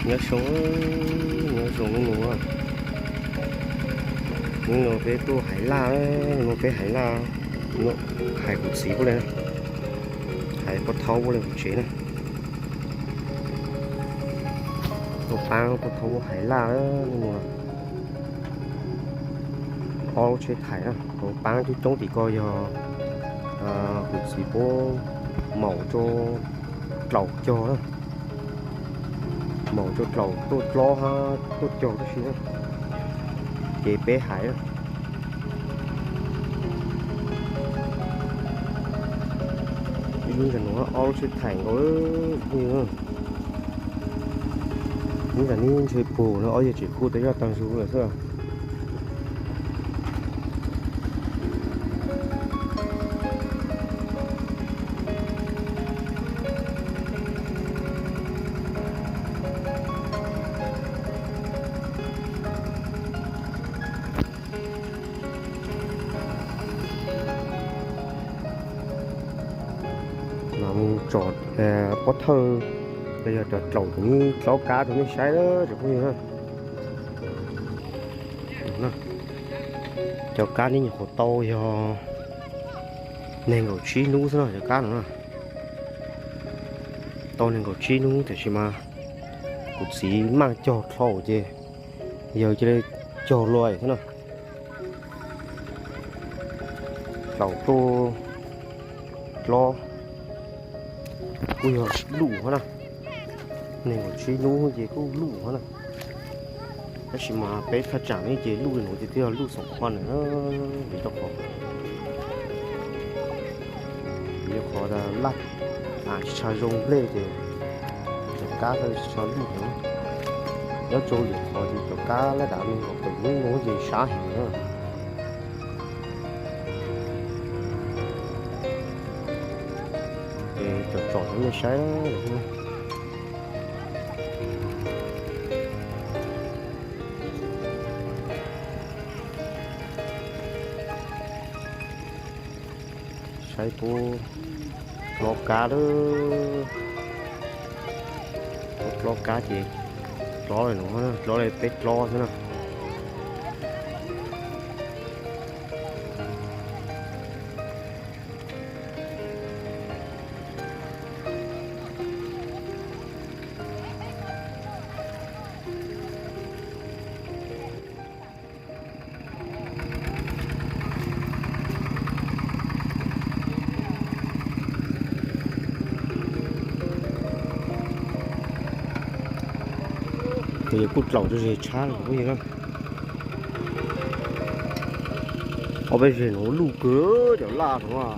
Nyob zoo, nyob zoo hnub no, hnub no peb tuaj hais laj, hnub no peb hais laj, hais kuv txiv puab li, hais pov thawj puab li kuv tsev na. Tuaj paab pov thawj puab hais laj hnub no. Ob lub tsheb thaim na, paab coob coob tim ko yog kuv txiv puab maum rua dlaum cog na, maum rua dlaum tuaj dlob hab tuaj cog tib si na, ces peb hais na. Ib lub ntawm nuav ob lub tsheb thaim nkaus, ib ntawm neb ntshe puag no ob yawg tseem khu tau zoj tag zug lawm xwb. Mas mus tsom pob thawj los yog cov dlaum thaum neb dlob kab rau nej saib lawm cov phooj ywg. Cov kab neb nyuam qhuav tau yog nees nkaum tsib hnub xwb no, cov kab no na. Tau nees nkaum tsib hnub tiam sis mas kuv txiv maj cog dlhau ces yawg cia li cog luaj xwb na. Dlaum tuaj dlob kuj yog luj hab na, nees nkaum tsib hnub ces kuj luj hab na. Tab sis mas peb thaj tsam ne ces luj li nuav ces twb yog luj xoom qhua na, vim rau qhov, vim rau qhov laj tsis tshua zoo nplej ces cov kab tsis tshua luj heev. Nyob rau lwm qhov ces cov kab laj dav nees nkaum tawm hnub no ces sab heev na. Ces tsom tsom rau nej saib, saib puab dlob kab lawm. Puab dlob kab ces dlob li nuav, dlob li peb dlob xwb na. Ces kuj dlaum rau zes tshab lawm phooj ywg na. Ob peb zes nuav luj kawg cov laj nuav.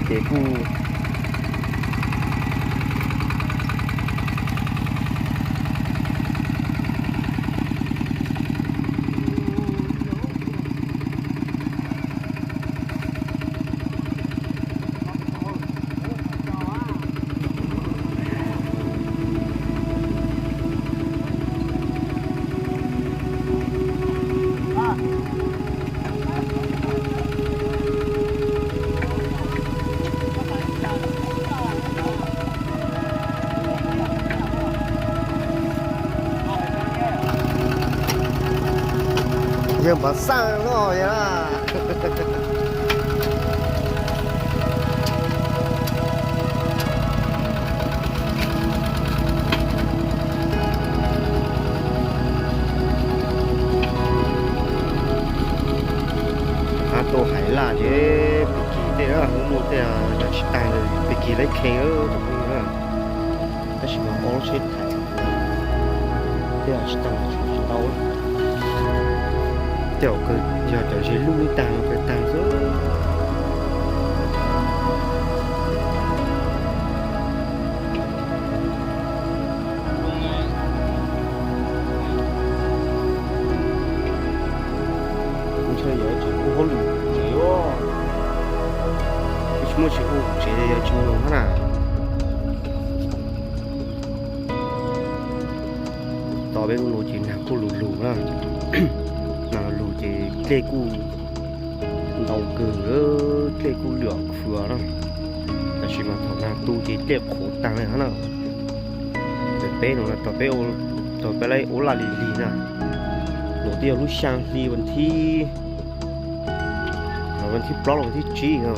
Ces kuj Yawg Npav Xaj no yog. Qab tuaj hais laj ces pem kis tej hnub muaj tej yog tsis tag pem kis lawv kheej, tab sis mas ob lub tsheb thaim tej yog tsis tag tsis tau. Tej zaum yog cov zes luj ib tag no kawg tag xwb. Ntshe yog tsis ua hauj lwm tsev, tsis muaj tsis ua tsev yog tsis mloog hab na. Tau peb lub no ces nag kuj lug lug na, nag lug ces dlej kuj ntau kawg, dlej kuj lwm khwv na. Tsis mas thaum nag tu ces dlej qhuav taag le na. Peb no tog peb, tog peb lawv ua laj lig lig na. Nuav twb yog lub xyaa hli vas thib, vas thib plaub los vas thib tsib no.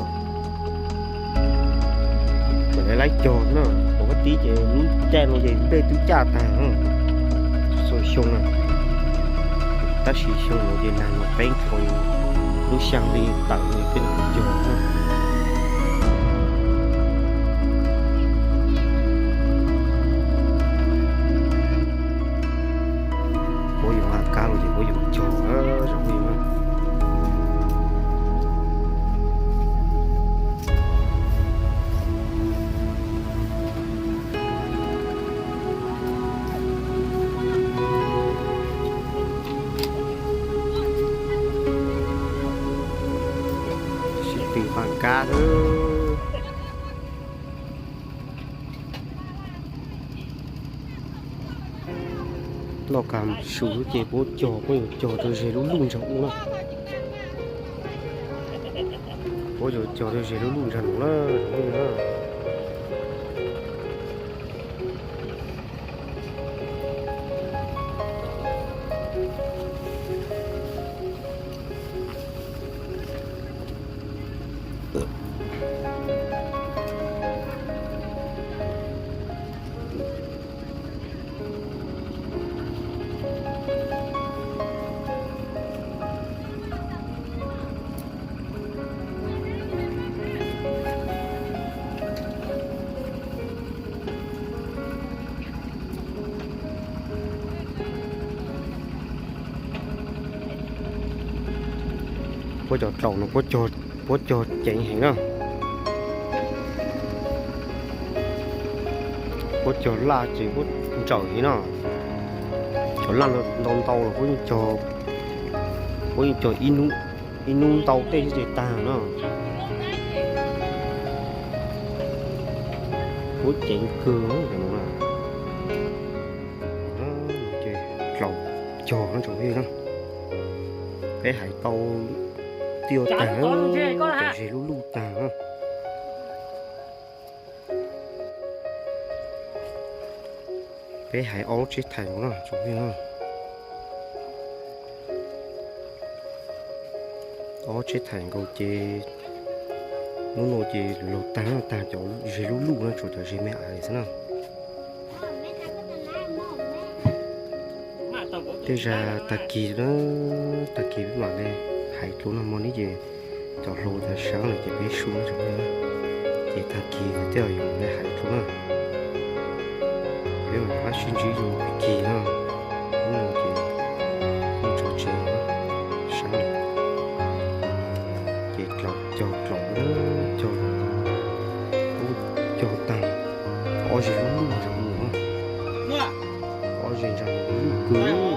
Kuv lawv laib cog na, kuv kab tib ces lub caij no ces nplej twb caj taag na. Txhua xyoo na, tab sis xyoo no ces nag no qeeb qhov lub xyaa li tawm li peb cog na. Puab yuav a kab los ces puab yuav cog zoo li na. Sib tw npaaj kab xwb. Noj kag su xwb ces puab cog, puab yuav cog rau ze lub luj ntsaag ub na. Puab yuav cog rau ze lub luj ntsaag nuav na. Puab cov dlaus no puab cog ceev heev na. Puab cog laj ces puab ntsawm heev na. Cov laj ntau ntau los puab yeej cog, puab yeej cog ib hnub ntau tej xwb ces taag na. Puab ceev kawg cov no na. Dlaus cog no tsoom phooj ywg na. Peb hais tau twb yuav taag, cov ze luj luj taag na. Peb hais ob lub tsheb thais no na tsoom phooj ywg na. Ob tsheb thais nkaus ces hnub no ces lug laug taag, taag cov ze luj luj na, tshuav cov ze me ais xwb na. Tej zag tag kis na, tag kis peb mam le hais dlua no, hmo no ces cov hlau tas sab lawm ces peb su na tsoom phooj ywg. Ces tag kis tej zaum yuav mam le hais dlua na. Peb mam rov qab sib ntsib dua tag kis na. Hnub no ces kuj tso tseg sab lawm. Ces dlaus cog dlaus, cog, cog taag, ob ze luj luj ntsaag ub na. Ob ze ntsaag luj kawg.